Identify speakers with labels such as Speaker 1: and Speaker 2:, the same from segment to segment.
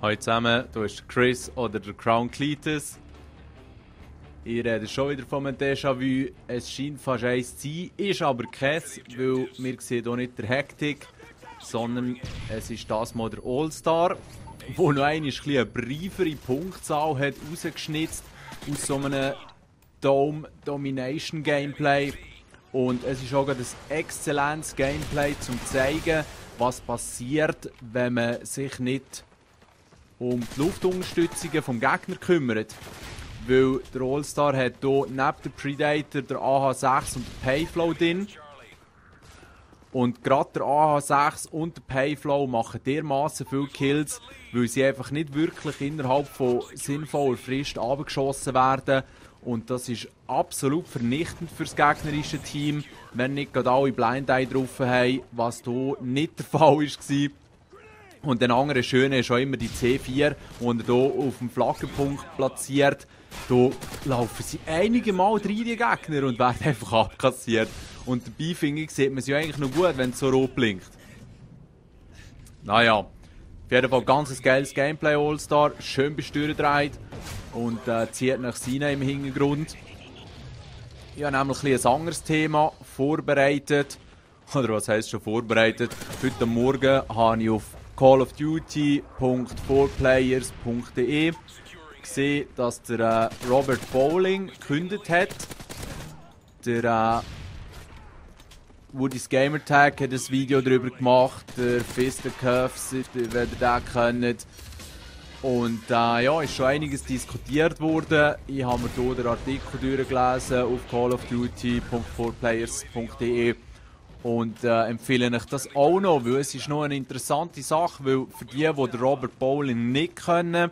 Speaker 1: Hallo zusammen, hier ist Chris oder der Crown Cletus. Ich rede schon wieder von einem Déjà-vu. Es scheint fast eins zu sein, ist aber keins, weil wir sehen hier nicht der Hektik, sondern es ist das mal der All-Star, der noch eine briefere Punktzahl hat rausgeschnitzt aus so einem Dome-Domination-Gameplay. Und es ist auch ein exzellentes Gameplay, um zu zeigen, was passiert, wenn man sich nicht um die Luftunterstützungen vom Gegner kümmert. Weil der All-Star hat hier neben dem Predator der AH-6 und den Payflow drin. Und gerade der AH-6 und der Payflow machen dermaßen viele Kills, weil sie einfach nicht wirklich innerhalb von sinnvoller Frist abgeschossen werden. Und das ist absolut vernichtend für das gegnerische Team, wenn nicht gerade alle Blind Eye drauf haben, was hier nicht der Fall war. Und den anderen Schönen ist auch immer die C4, die er hier auf dem Flaggenpunkt platziert. Hier laufen sie einige Mal rein, die Gegner, und werden einfach abkassiert. Und dabei, finde ich, sieht man sie eigentlich noch gut, wenn es so rot blinkt. Naja, auf jeden Fall ganz geiles Gameplay All-Star, schön besteuert und zieht nach Sina im Hintergrund. Ich habe nämlich ein anderes Thema vorbereitet. Oder was heisst schon vorbereitet? Heute Morgen habe ich auf callofduty.4players.de gesehen, dass der Robert Bowling gekündigt hat. Der Woody's Gamertag hat ein Video darüber gemacht, der Fisticuffs, wenn ihr den kennt. Und ja, ist schon einiges diskutiert worden. Ich habe mir hier den Artikel durchgelesen auf callofduty.4players.de und empfehle euch das auch noch, weil es ist noch eine interessante Sache, weil für die den Robert Bowling nicht kennen,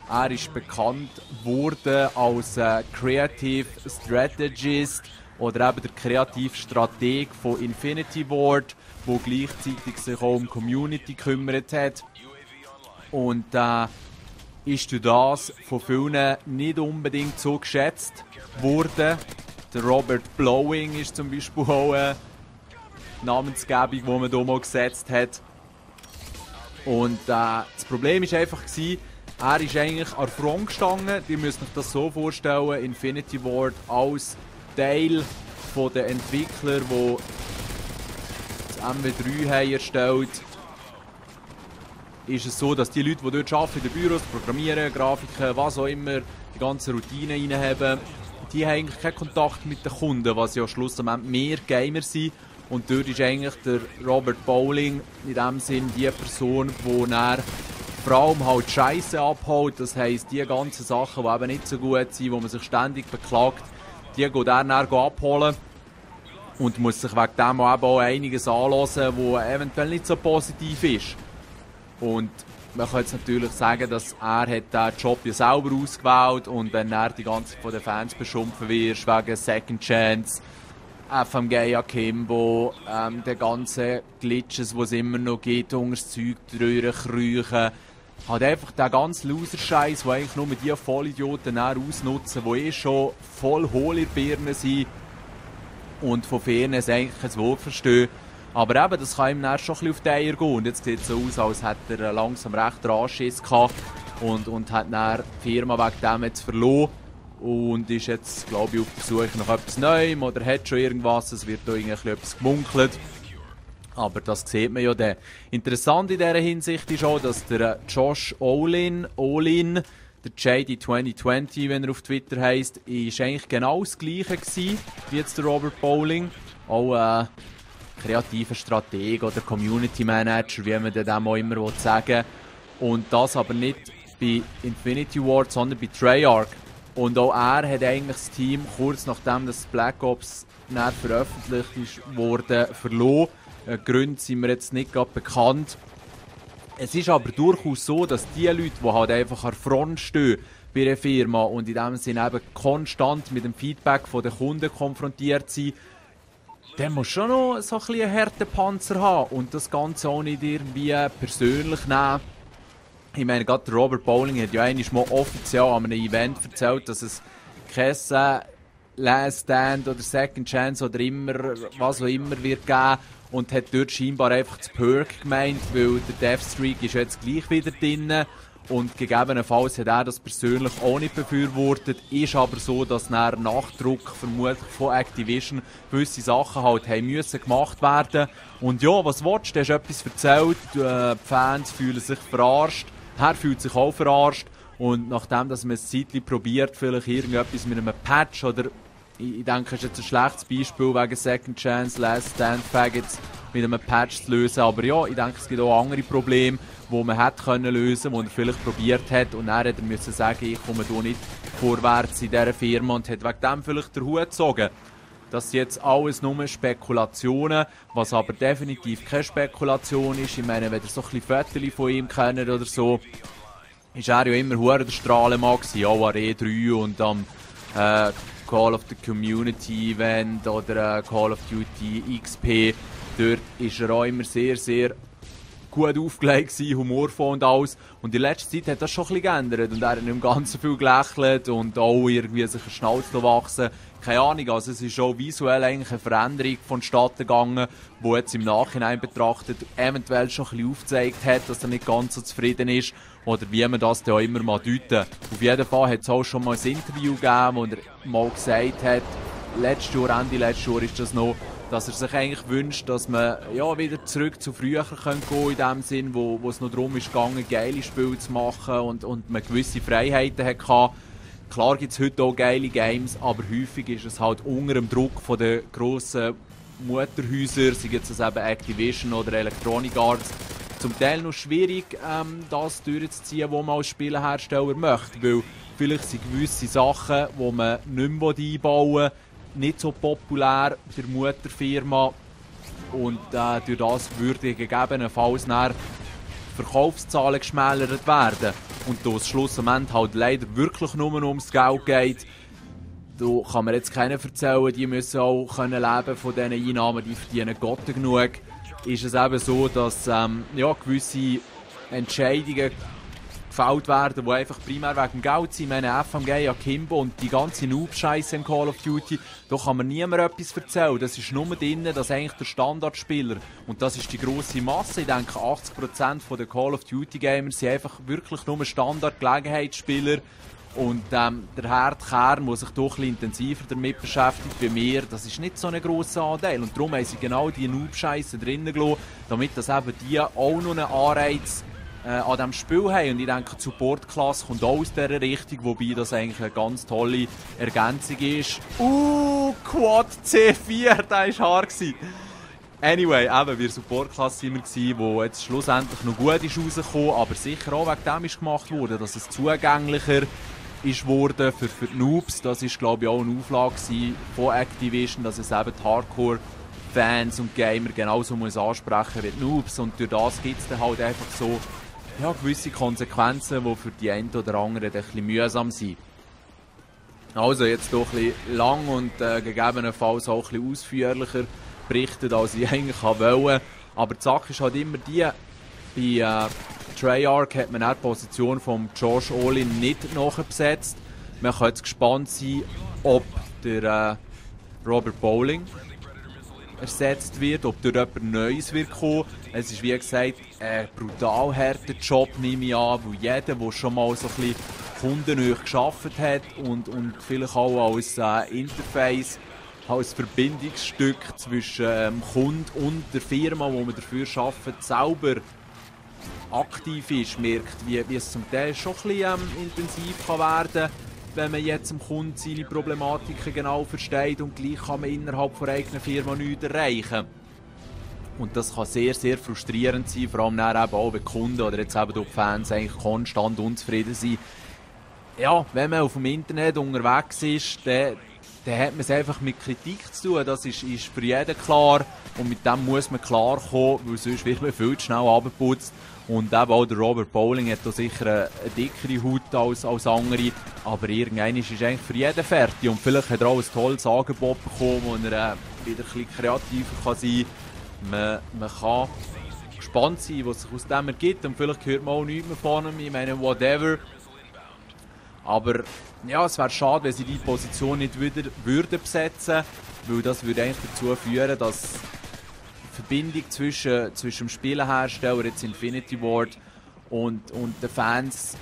Speaker 1: er ist bekannt worden als Creative Strategist oder eben der Kreativstrateg von Infinity Ward, der gleichzeitig sich auch um Community gekümmert hat. Und ist durch das von vielen nicht unbedingt so geschätzt worden. Der Robert Blowing ist zum Beispiel auch eine Namensgebung, die man hier mal gesetzt hat. Und das Problem war einfach, er ist eigentlich an der Front gestanden. Ihr müsst euch das so vorstellen, Infinity Ward als Teil der Entwickler, die das MW3 haben erstellt, ist es so, dass die Leute, die dort arbeiten, in den Büros, programmieren, Grafiken, was auch immer, die ganze Routine reinhaben, die haben eigentlich keinen Kontakt mit den Kunden, was ja schlussendlich mehr Gamer sind. Und dort ist eigentlich der Robert Bowling in dem Sinn die Person, die er vor allem halt Scheiße abholt. Das heisst, die ganzen Sachen, die eben nicht so gut sind, wo man sich ständig beklagt, die geht er dann abholen und muss sich wegen dem auch einiges anhören, was eventuell nicht so positiv ist. Und man kann jetzt natürlich sagen, dass er den Job ja selber ausgewählt und wenn er die ganze Zeit von den Fans beschimpfen wird, wegen Second Chance, FMG Akimbo, den ganzen Glitches, die es immer noch gibt, unter das Zeug kriechen, hat einfach den ganzen Loser-Scheiß, den eigentlich nur die Vollidioten ausnutzen, die schon voll hohl in der Birne sind und von Fairness eigentlich kein Wort verstehen. Aber eben, das kann ihm dann schon ein bisschen auf die Eier gehen. Und jetzt sieht es so aus, als hätte er langsam recht Anschiss gehabt und hat dann die Firma wegen dem jetzt verloren. Und ist jetzt, glaube ich, auf der Suche nach etwas Neuem oder hat schon irgendwas. Es wird da irgendwie etwas gemunkelt. Aber das sieht man ja dann. Interessant in dieser Hinsicht ist auch, dass der Josh Olin, der JD 2020, wenn er auf Twitter heisst, ist eigentlich genau das Gleiche gewesen, wie jetzt der Robert Bowling. Auch kreativer Strateg oder Community Manager, wie man dem auch immer sagen will. Und das aber nicht bei Infinity Ward, sondern bei Treyarch. Und auch er hat eigentlich das Team kurz nachdem das Black Ops veröffentlicht wurde, verloren. Gründe sind mir jetzt nicht gerade bekannt. Es ist aber durchaus so, dass die Leute, die halt einfach an der Front stehen bei einer Firma und in dem Sinne eben konstant mit dem Feedback der Kunden konfrontiert sind, der muss schon noch so ein bisschen einen harten Panzer haben und das Ganze auch nicht irgendwie persönlich nehmen. Ich meine, gerade Robert Bowling hat ja einmal mal offiziell an einem Event erzählt, dass es kein Last Stand oder Second Chance oder immer, was auch immer wird geben und hat dort scheinbar einfach das Perk gemeint, weil der Deathstreak ist jetzt gleich wieder drin Und gegebenenfalls hat er das persönlich auch nicht befürwortet. Ist aber so, dass nach Nachdruck vermutlich von Activision gewisse Sachen halt haben müssen gemacht werden. Und ja, was willst du? Du hast etwas erzählt, die Fans fühlen sich verarscht, er fühlt sich auch verarscht. Und nachdem dass man ein Zeitchen probiert, vielleicht irgendetwas mit einem Patch oder ich denke, das ist jetzt ein schlechtes Beispiel wegen Second Chance, Last Stand Faggots mit einem Patch zu lösen. Aber ja, ich denke, es gibt auch andere Probleme, die man hätte lösen können, die er vielleicht probiert hat. Und dann hat er müssen sagen, ich komme hier nicht vorwärts in dieser Firma und hat wegen dem vielleicht den Hut gezogen. Das sind jetzt alles nur Spekulationen, was aber definitiv keine Spekulation ist. Ich meine, wenn ihr so ein bisschen Fotos von ihm kennt oder so, ist er ja immer der Strahlemann gewesen, auch an E3 und am Call of the Community Event oder Call of Duty XP. Dort ist er auch immer sehr, sehr gut aufgelegt gewesen, humorvoll und alles. Und in letzter Zeit hat das schon ein bisschen geändert und er hat nicht ganz so viel gelächelt und auch irgendwie sich eine Schnauze wachsen. Keine Ahnung, also es ist auch visuell eigentlich eine Veränderung vonstatten gegangen, die jetzt im Nachhinein betrachtet eventuell schon ein bisschen aufgezeigt hat, dass er nicht ganz so zufrieden ist oder wie man das dann auch immer mal deuten. Auf jeden Fall hat es auch schon mal ein Interview gegeben, wo er mal gesagt hat, Ende letztes Jahr ist das noch, dass er sich eigentlich wünscht, dass man ja, wieder zurück zu früher gehen kann, in dem Sinn, wo es noch darum ist gegangen, geile Spiele zu machen und man gewisse Freiheiten hatte. Klar gibt es heute auch geile Games, aber häufig ist es halt unter dem Druck von den grossen Mutterhäusern, sei es eben Activision oder Electronic Arts, zum Teil noch schwierig, das durchzuziehen, was man als Spielehersteller möchte, weil vielleicht sind gewisse Sachen, die man nicht mehr einbauen will, nicht so populär bei der Mutterfirma und durch das würde gegebenenfalls Verkaufszahlen geschmälert werden. Und da es schlussendlich halt leider wirklich nur ums Geld geht, da kann man jetzt keinen erzählen, die müssen auch leben von diesen Einnahmen, die verdienen Gott genug. Ist es eben so, dass ja, gewisse Entscheidungen gefällt werden, die einfach primär wegen dem Geld sind. Ich meine, FMG, Akimbo und die ganze Noob-Scheiße in Call of Duty, da kann man niemandem etwas erzählen. Das ist nur drin, dass eigentlich der Standardspieler, und das ist die grosse Masse, ich denke 80% der Call of Duty Gamer sind einfach wirklich nur Standard-Gelegenheitsspieler. Und der Hardkern, der sich doch ein intensiver damit beschäftigt wie mir, das ist nicht so ein grosser Anteil. Und darum haben sie genau die Noob-Scheiße drinnen gelassen, damit das eben die auch noch einen Anreiz an diesem Spiel haben. Und ich denke, die Support-Klasse kommt auch aus dieser Richtung, wobei das eigentlich eine ganz tolle Ergänzung ist. Quad C4, das war hart. Anyway, eben, bei der Support-Klasse waren wir, wo jetzt schlussendlich noch gut ist rausgekommen, aber sicher auch wegen dem ist gemacht worden, dass es zugänglicher ist worden für die Noobs. Das war, glaube ich, auch eine Auflage von Activision, dass es eben die Hardcore-Fans und Gamer genauso muss ansprechen wie die Noobs. Und durch das gibt es dann halt einfach so ja, gewisse Konsequenzen, die für die einen oder anderen ein bisschen mühsam sind. Also jetzt doch ein bisschen lang und gegebenenfalls auch ein bisschen ausführlicher berichtet, als ich eigentlich wollte. Aber die Sache ist halt immer die, bei Treyarch hat man auch die Position von Josh Olin nicht nachbesetzt. Man kann jetzt gespannt sein, ob der Robert Bowling ersetzt wird, ob dort jemand Neues wird kommen. Es ist wie gesagt ein brutal harter Job, nehme ich an, weil jeder, der schon mal so ein bisschen kundennah gearbeitet hat und vielleicht auch als Interface, als Verbindungsstück zwischen dem Kunden und der Firma, wo man dafür arbeitet, selber aktiv ist, merkt, wie es zum Teil schon ein bisschen intensiv kann werden, wenn man jetzt dem Kunden seine Problematiken genau versteht und gleich kann man innerhalb der eigenen Firma nichts erreichen. Und das kann sehr, sehr frustrierend sein, vor allem dann eben auch, wenn die Kunden oder jetzt eben die Fans eigentlich konstant unzufrieden sind. Ja, wenn man auf dem Internet unterwegs ist, dann hat man es einfach mit Kritik zu tun, das ist für jeden klar und mit dem muss man klarkommen, weil sonst wird man viel zu schnell abgeputzt. Und eben auch der Robert Bowling hat da sicher eine dickere Haut als andere, aber irgendwann ist eigentlich für jeden fertig und vielleicht hat er auch ein tolles Angebot bekommen, wo er wieder ein bisschen kreativer kann sein kann. Man kann gespannt sein, was sich aus dem ergibt und vielleicht hört man auch nichts mehr von ihm, ich meine whatever. Aber ja, es wäre schade, wenn sie die Position nicht wieder würden besetzen, weil das würde eigentlich dazu führen, dass die Verbindung zwischen dem Spielehersteller, jetzt Infinity Ward, und den Fans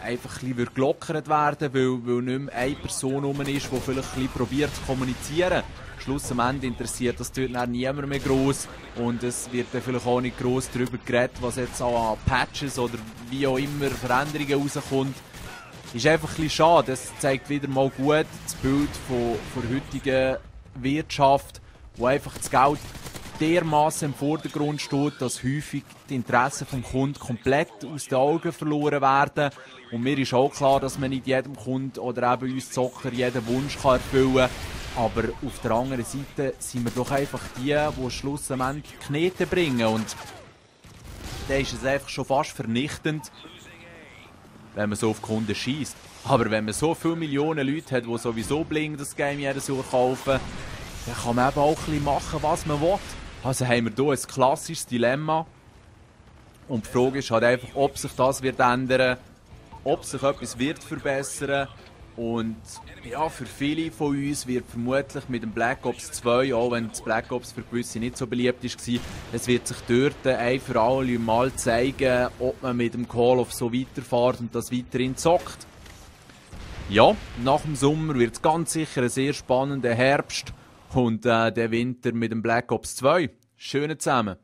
Speaker 1: einfach ein bisschen gelockert werden, weil nicht mehr eine Person rum ist, die vielleicht ein bisschen probiert zu kommunizieren. Schlussendlich interessiert das dort dann niemand mehr gross und es wird dann vielleicht auch nicht gross darüber geredet, was jetzt auch an Patches oder wie auch immer Veränderungen rauskommt. Ist einfach ein bisschen schade. Das zeigt wieder mal gut das Bild von der heutigen Wirtschaft, wo einfach das Geld dermaßen im Vordergrund steht, dass häufig die Interessen des Kunden komplett aus den Augen verloren werden. Und mir ist auch klar, dass man nicht jedem Kunden oder eben uns Zocker jeden Wunsch erfüllen kann. Aber auf der anderen Seite sind wir doch einfach die schlussendlich Knete bringen. Und dann ist es einfach schon fast vernichtend, wenn man so auf die Kunden schießt. Aber wenn man so viele Millionen Leute hat, die sowieso Bling das Game jedes Jahr kaufen, dann kann man eben auch ein bisschen machen, was man will. Also haben wir hier ein klassisches Dilemma. Und die Frage ist halt einfach, ob sich das wird ändern, ob sich etwas wird verbessern. Und ja, für viele von uns wird vermutlich mit dem Black Ops 2, auch wenn das Black Ops für gewisse nicht so beliebt war, es wird sich dort ein für alle Mal zeigen, ob man mit dem Call of so weiterfährt und das weiterhin zockt. Ja, nach dem Sommer wird es ganz sicher ein sehr spannender Herbst und der Winter mit dem Black Ops 2. Schönen zusammen.